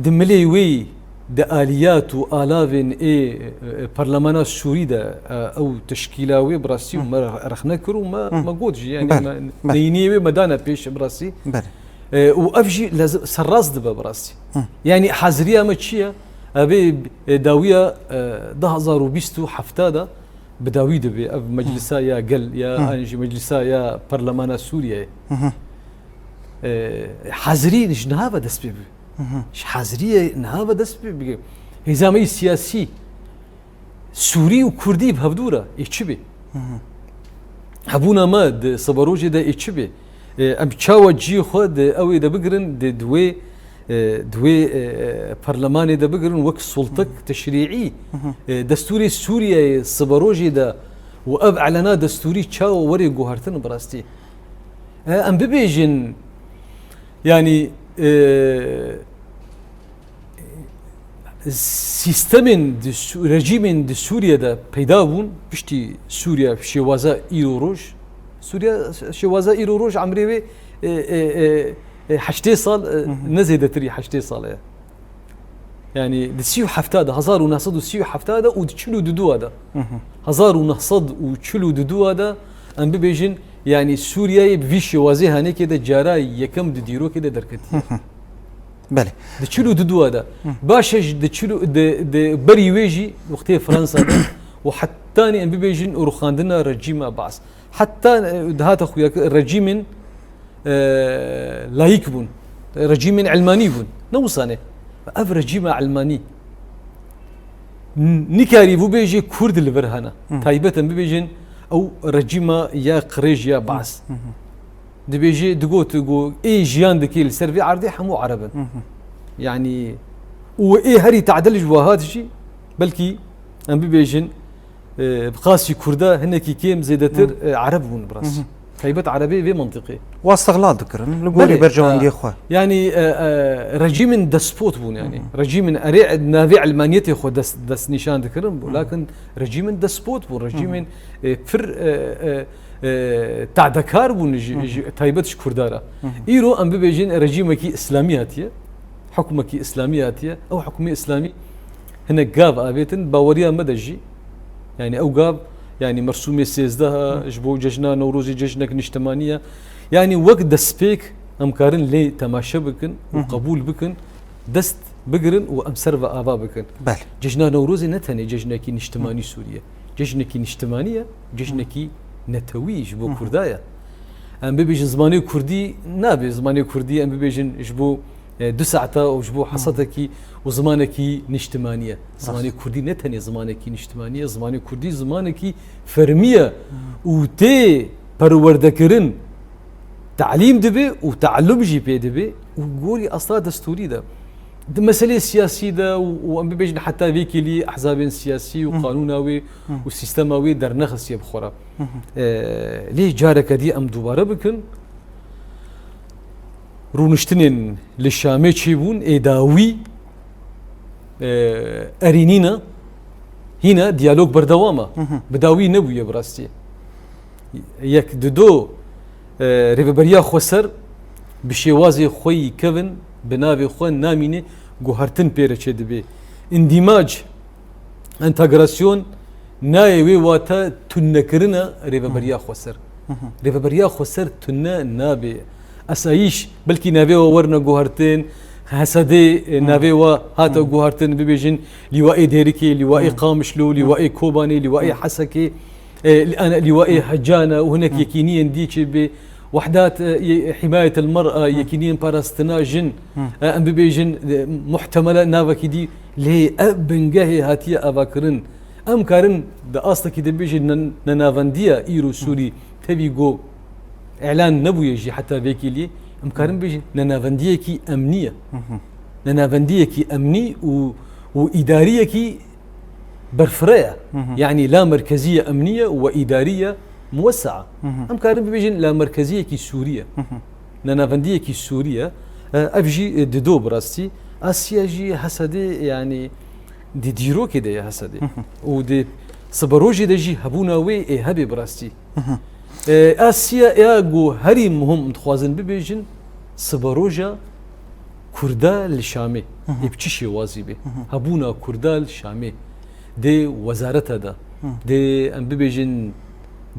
di milê wê, di aliyat û alavên ê, e, parlemana Sûrî de, e, ew teşkîla wê bi rastî me rexne kir û me, me got jî, yanî me neyîniyê wê me dane pêş bi rastî. Belê. E, û ev jî lez-, serrast dibe bi rastî. Yanî haziriya me çi ye? Ev ê, e, dawiya, e, du hazar û bîst û heft de bi dawî dibe. Ev meclisa ya gel ya an jî meclisa ya parlemana Sûriyeyê. E, hazirî ji niha ve dest pê bû. Ji haziriyê niha ve dest pê bike. Hêza me yî siyasî, Sûrî û Kurdî bi hevdû re ê çi bê? Hebûna me di siberojê de ê çi bê? E, em çawa cihê xwe di ew ê de bigirin, di, di wê, e, di wê, e, perlemanê de bigirin wek sultek teşrîî, e, destûrê Sûriyeyê siberojê de û ev elena destûrî çawa were guhertin bi rastî? E, em bibêjin, yanî, e, sîstemên di Sû-, rejîmên di Sûriye de peyda bûn, piştî Sûriye şêwaza îro roj, Sûriye şêwaza îro roj emrê wê, e, e, e, e, heştê sal, e, ne zêdetirî heştê sal e. Yanî di sî û heft de, hezar û neh sed û sî û heft de û di çil û du de. Hezar û neh sed û çil û du de em bibêjin, yanî Sûriyeyê bi vî şêwazê hanekê de cara yekem di dîrokê de derketiye. Belê. Di çil û du de. Baş e, ji di çil û, di, di berî wê jî wextê Fransa de û hetanî em bibêjin rûxandina rejîma Baas. Heta, e, dihate xuya ki rejîmên, e, layîk bûn. Rejîmên elmanî bûn. Ne wisa ne. Ev rejîma elmanî n-, nikarî bû bêjê Kurd li vir hene. Taybet em bibêjin ew rejîma ya qirêj ya Baas. Dibêjê, digot, got, ê jiyan dike li ser vê erdê hemû Ereb in. Yanî, û ê herî tadil ji wiha jî, belkî em bibêjin, e, bi qasî Kurda hinekî kêm zêdetir, e, Ereb bûn bi rastî. Taybet Erebê vê mentiqê. Wa istiqlal dikirin, li gorî berjewendiyê xwe. Yanî, e, e, rejîmên despot bûn, yanî. Rejîmên erê navê elmaniyetê xwe dest, destnîşan dikirin, lakin rejîmên despot bûn, rejîmên, e, pir, e, e, e, tadekar bûn ji, ji, taybet ji Kurda re. Îro em bibêjin rejîmekî îslamî hatiye, hukmekî îslamî hatiye. Ew hukmê îslamî hinek gav avêtin, baweriya me de jî, yanî ew gav, yanî mersûmê sêzdeh e, ji bo cejna Newrozê cejnek niştimanî ye. Yanî wek destpêk Em karin lê temaşe bikin û Hı hı. qebûl bikin, dest bigirin û em ser ve ava bikin. Belê. Cejna Newrozê ne tenê cejnekî niştimanî Hı. Sûrî ye. Cejnekî niştimanî ye, cejnekî netewî ji bo Hı hı. Kurda ye. Em bibêjin zimanê Kurdî nabe, zimanê Kurdî em bibêjin ji bo, e, du saeta û ji bo Hı. hesadekî û zimanekî niştimanî ye. Rast. Zimanê Kurdî ne tenê zimanekî niştimanî ye, zimanê Kurdî zimanekî fermî ye Hı. û tê perwerdekirin. Talîm dibe û tealum jî pê dibe û gorî asla destûrî de. Di meselê siyasî de û, û em bibêjin heta vê kêlî ehzabên siyasî û Hı. qanûna wê Hı. û sîstema wê dernexistiye bi xwe re. Hı hı. Ee, lê careke dî em dubare bikin. Rûniştinên li Şamê çêbûn, ê dawî, e, erî nîne, hîne diyalog berdewam e. Hı hı. Bi dawî nebûye bi rastî. Yek di do, e, Rêveberiya Xweser bi şêwazê xwe yî kevin, bi navê xwe namîne, guhertin pê re çêdibe. Îndîmac, entegrasyon, nayê wê wate tunekirina Rêveberiya Hı. Xweser. Hı hı. Rêveberiya Xweser tune nabe. Esayîş, belkî navê we werine guhertin, H S D, e, Hı. navê we hate Hı. guhertin, bibêjin Lîwaê Dêrikê, Lîwaê Hı. Qamişlo, Hı. Lîwaê Kobanê, Lîwaê Hı. Hesekê, e, li-, ana Lîwaê Hı. Hecane û hinek Hı. yekîniyên dî çê bê. Wehdat, e, ye-, Himayetel Mer'a, Hı. yekîniyên parastina jin, Hı. e, em bibêjin, e, muhtemele navekî dî, lê ev bingehê hatiye avakirin. Em karin di astekî de bêjin ne-, nenavendiya îro Hı. Sûrî tevî go îlan nebûye jî heta vê kêliyê. Em karin Hı. bêjin nenavendiyekî emnî ye. Hı hı. Nenavendiyekî emnî û, û îdariyekî berfireh e. Hı hı. Yanî la merkezî ye emnî ye û îdarî ye muwesse'a. Hı hı. Em karin bibêjin la merkeziyekî Sûrî ye. Hı hı. Nenavendiyekî Sûrî ye. E, ev jî, e, dido bi rastî. Asiya jî H S D, yanî di dîrokê de ye H S D. Hı hı. Û di siberojê de jî hebûna wê ê hebe bi rastî. Hı hı. E, Asiya ya ku herî muhim dixwazin bibêjin, siberoja Kurda li Şamê. Hı hı. Ê bi çi şêwazî bê? Hı hı. Hebûna Kurda li Şamê. Dê wezareta de. Hı. Dê em bibêjin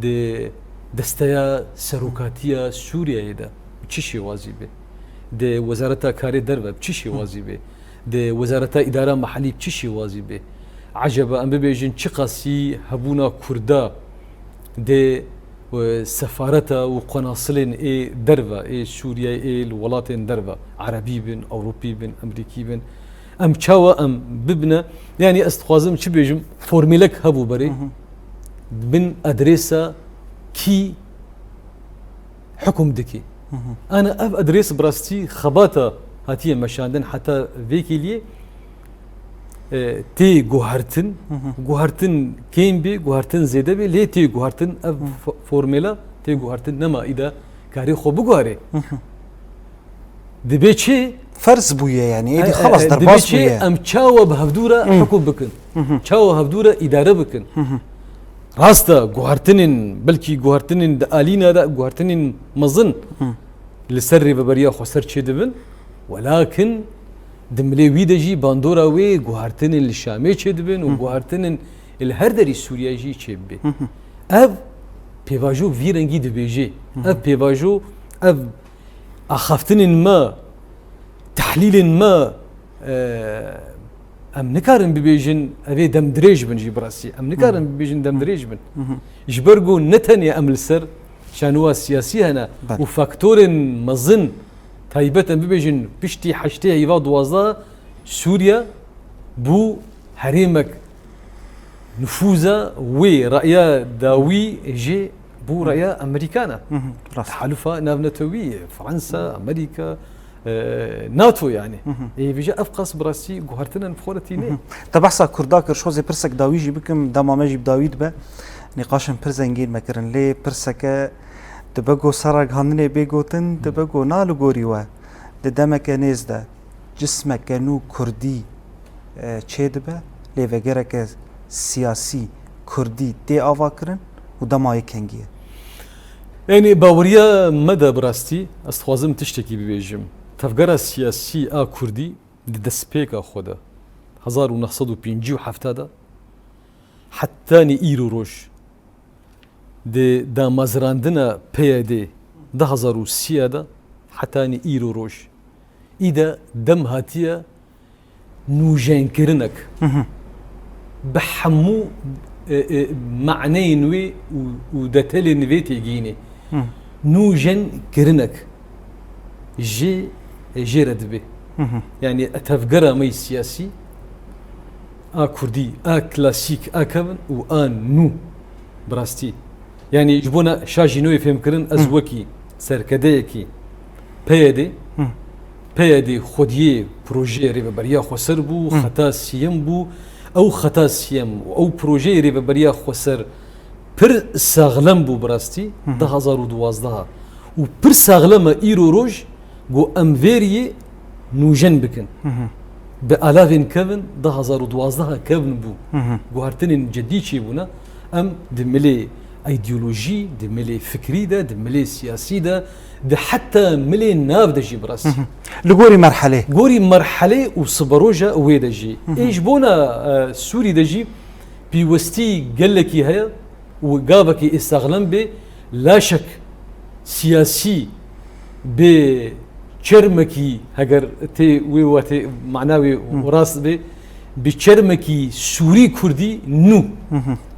dê desteya serokatiya Sûriyeyê de. Bi çi şêwazî bê? Dê wezareta karê derve bi çi Hı. şêwazî bê? Dê wezareta îdara mehellî bi çi şêwazî bê? Eceba em bibêjin çiqasî hebûna Kurda dê, e, sefareta û qonasilên ê derve, ê Sûriyeyê, ê li welatên derve, erebî bin, ewropî bin, emerîkî bin, em çawa em bibine? Yanî ez dixwazim çi bêjim, formîlek hebû berê, Hı hı. bin adresa kî hukm dikî. Hı hı. Ana ev adres bi rastî xebata hatiye meşandin heta vê kêliyê, e, tê guhertin, Hı hı. guhertin kêm bê, guhertin zêde bê, lê tê guhertin ev Hı. fo-, formêla tê guhertin nema îda karê xwe biguherê. Hı hı. Dibê çi? Ferz bûye yani, êdî E, e, xelas e, derbas dibê çi? Bûye. Em çawa bi hevdû re Hı. hukm bikin? Hı hı. Çawa hevdû re îdare bikin? Hı hı. Rast e, guhertinên, belkî guhertinên di alîna de, guhertinên mezin Hı. li ser Rêveberiya Xweser çêdibin, welakin di milê wî de jî bandora wê guhertinên li Şamê çêdibin û Hı hı. guhertinên li her derî Sûriye jî çêbibê. Hı hı. Ev pêvajo vî rengî dibêje. Hı hı. Ev pêvajo, ev axaftinên me, tehlîlên me, e, em nikarin bibêjin, ev ê dem dirêj bin jî bi rastî. Em nikarin Hı. bibêjin dem Hı. dirêj bin. Hı hı. Ji ber ku ne tenê em li ser şanûa siyasî hene Belê. û faktorên mezin taybet em bibêjin piştî heştê heyva duwazdeh Sûriye bû herêmek nifûza wê ra'ya dawî jê bû Hı. ra'ya Amerîkan e. Hı hı, rast. Tehalufa navnetewî, Fransa, Amerîka, e, NATO yani. Hı hı. Ê vêje ev qas bi rastî guhertinin bi xwe re tîne. Hı hı. Te behsa Kurda kir, şozê pirsek dawî jî bikim, dema me jî bi dawî dibe. Nîqaşên pir zengîn me kirin. Lê pirseke dibe ku ser ragihandinê bê gotin, dibe ku na li gorî we di demeke nêz de cismeke nû kurdî, e, çêdibe, lêvegereke siyasî kurdî tê avakirin û dema yekengî ye. Yanî baweriya me de bi rastî, ez dixwazim tiştekî bibêjim. Tevgera siyasî a kurdî di destpêka xwe de, hezar û neh sed û pêncî û heft de, hetanî îro roj, di damezrandina P Y D du hazar û sî de Hetanî îro roj. Î de dem hatiye nûjenkirinek. Bi hemû, e, e, maneyên wê û, û detelên wê têgihînê. Nûjenkirinek jê, e, jê re dibe. Yanî tevgera me yî siyasî, a kurdî, a klasîk, a kevn û a nû. Bi rastî. Yanî ji bona şajî nû yê fêhmkirin, ez wekî serkedeyekî P Y D, P Y D xwediyê projeyê Rêveberiya Xweser bû, xeta siyem bû. Ew xeta siyem û ew projeyê Rêveberiya Xweser pir saxlem bû bi rastî, du hazar û duwazdeh û pir saxlem e îro roj, ku em vêriyê nûjen bikin. Bi alavên kevn du hazar û duwazdeh kevn bû. Guhertinên cedî çêbûne. Em di milê îdeolojî, di milê fikrî de, di milê siyasî de, di heta milê nav de jî bi rastî. Li gorî merhelê. Gorî merhelê û siberoja wê de jî. Ê ji bona, e, Sûrî de jî pîwestî gelekî heye. Û gavekî ê saxlem bê, laşek siyasî bi çermekî, heger tê wê wetê mana wê rast bê, bi çermekî sûrî kurdî nû,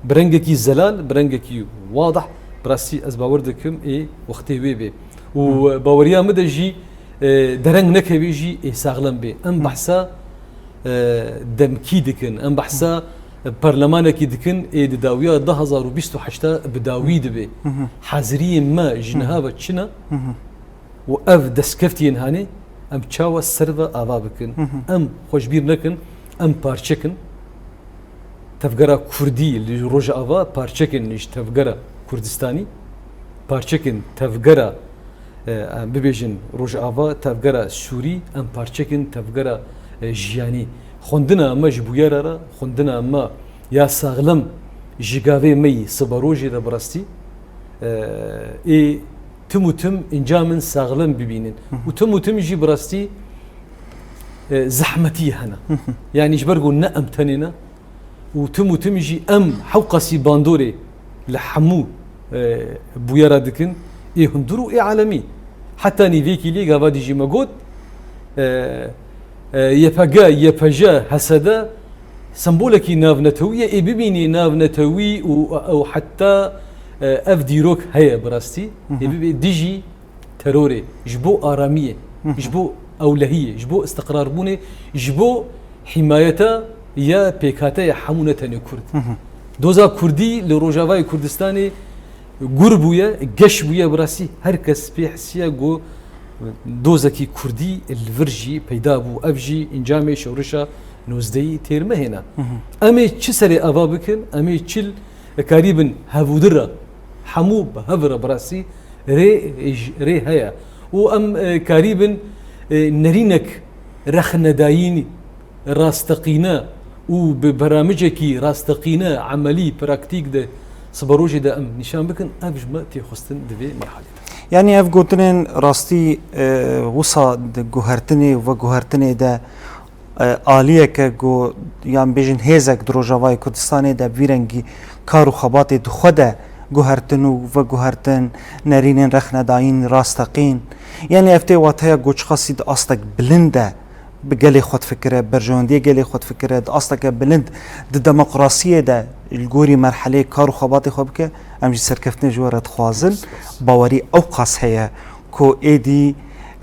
bi rengekî zelal, bi rengekî wadih, bi rastî ez bawer dikim ê wextê wê bê. Û baweriya min de jî, e, dereng nekevê jî ê saxlem bê. Em behsa e, demkî dikin. Em behsa, e, perlemanekî dikin, ê di dawiya du hazar û bîst û heşt bi dawî dibe. Haziriyên me ji niha ve çi ne? Û ev destkeftiyên hanê em çawa ser ve ava bikin? Em xwe ji bîr nekin, em parçekin. Tevgera Kurdî li Rojava parçekin ji tevgera Kurdistanî, parçekin tevgera e, em bibêjin Rojava, tevgera Sûrî, em parçekin tevgera, e, jiyanî. Xwendina me ji bûyera re, xwendina me ya saxlem ji gavê me yî siberojê de bi rastî, e, ê tim û tim encamên saxlem bibînin. Û tim û tim jî bi rastî, e, zehmetî hene. Yanî ji ber ku ne em tenê ne, û tim û tim jî em hewqasî bandorê li hemû, e, bûyera dikin, ê hundir û ê alemî. Heta nîvêkî lê gava dî jî me got, e, e, Y P G, Y P J, H S D sembolekî navnetewî ye, ê bibînî navnetewî û, û heta, e, ev dîrok heye bi rastî. Ê bibê dijî terorê, ji bo aramiyê, ji bo ewlehiyê, ji bo istiqrarbûnê, ji bo hîmayeta ya pêkhateya hemû ne tenê Kurd. Doza Kurdî li Rojavayê Kurdistanê gur bûye, geş bûye, bi rastî her kes pê hisiye ku dozekî Kurdî li vir jî peyda bû. Ev jî encamê şorişa nozdehî têrmehê ne. Em ê çi serê ava bikin, em ê çi Karîbin hevûdir re, hemû bi hev re bi rastî rê, rê heye. Û em, e, karîbin, e, nerînek rexnedayîn rasteqîne û bi beramicekî rasteqîne, emelî, praktîk de siberojê de em nîşan bikin, ev ji me tê xwestin di vê merhalê de. Yanî ev gotinên rastî, e, wisa di guhertinê û veguhertinê de e, aliyeke ku, yan bêjin hêzek di Rojavayê Kurdistanê de bi vî rengî kar û xebatê di xwe de guhertin û veguhertin, nerînên rexnedayîn, rasteqîn. Yanî ev tê wateya ku çiqasî di astek bilind de bi gelê xwe difikire, berjewendiyê gelê xwe difikire, di asteke bilind di demokrasiyê de li gorî merheleyê kar û xebatê xwe bike, em jî serkeftinê ji we re dixwazin. Bawerî ew qas heye ku êdî,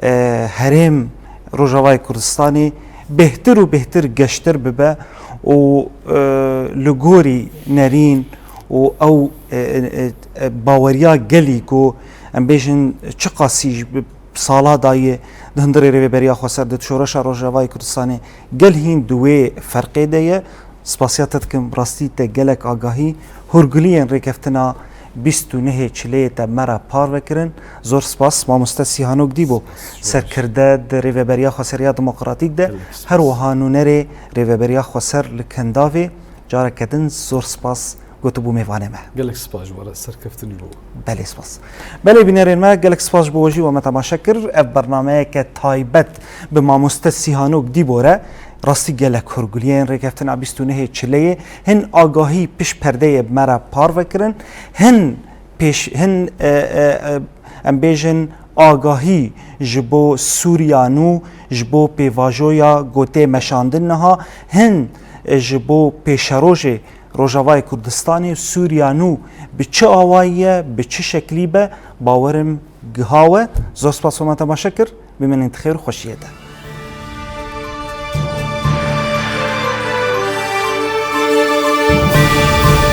e, herêm Rojavayê Kurdistanê bêhtir û bêhtir geştir bibe û, e, li gorî nerîn û ew, e, e, e, baweriya gelî ku em bêjin çiqasî ji bi sala dayê di hundirê Rêveberiya Xweser de, di şoreşa Rojavayê Kurdistanê gel hîn di wê ferqê de ye. Spasiya te dikim, bi rastî te gelek agahî, hûrguliyên rêkeftina bîst û nehê Çileyê te me re parve kirin. Zor spas, mamoste Sîhanok Dîbo, serkirde di Rêveberiya Xweser ya Demokratîk de, her wiha nûnerê Rêveberiya Xweser li Kendavê. Careke din zor spas, ku tu bû mêvanê me. Gelek spas ji we re, serkeftin ji bo we. Belê spas. Belê bînerên me, gelek spas ji bo we jî we me temaşe kir. Ev bernameyeke taybet bi mamoste Sîhanok Dîbo re. Rastî gelek hûrguliyên rêkeftina bîst û nehê Çileyê, hin agahî pişt perdeyê bi me re parve kirin, hin pêş, hin, e, e, e, em bêjin agahî ji bo Sûriya nû, ji bo pêvajoya ku tê meşandin niha, hin ji bo pêşerojê Rojavayê Kurdistanê û Sûriya nû bi çi awayî ye, bi çi şeklî be, bawerim giha we. Zor spas we me temaşe kir, bimînin di xêr û xweşiyê de.